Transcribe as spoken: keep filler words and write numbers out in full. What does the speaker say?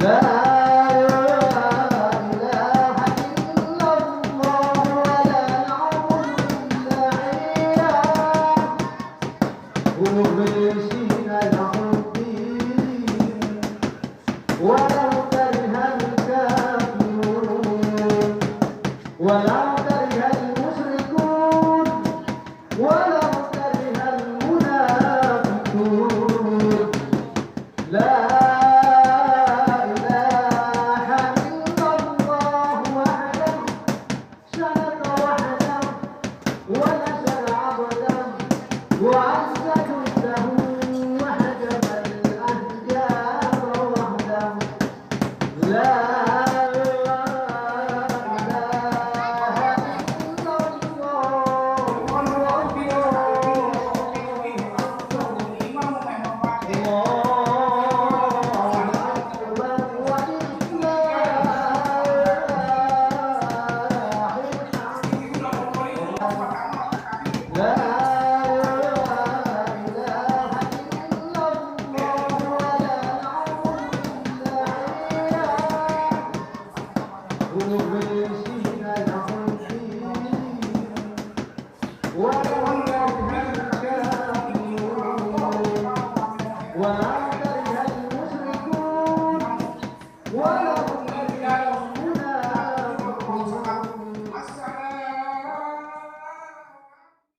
لا إله إلا الله ولا نعبد إلا إياه مخلصين له الدين ولو كره الكافرون ولو كره المشركون ولو كره المنافقون لا إله إلا الله وحده صدق وعده ونصر عبده وعز جنده وهزم الأحزاب وحده لا إله إلا الله. الله أكبر ولله الحمد. لا إله إلا الله ولا نعبد إلا إياه مخلصين له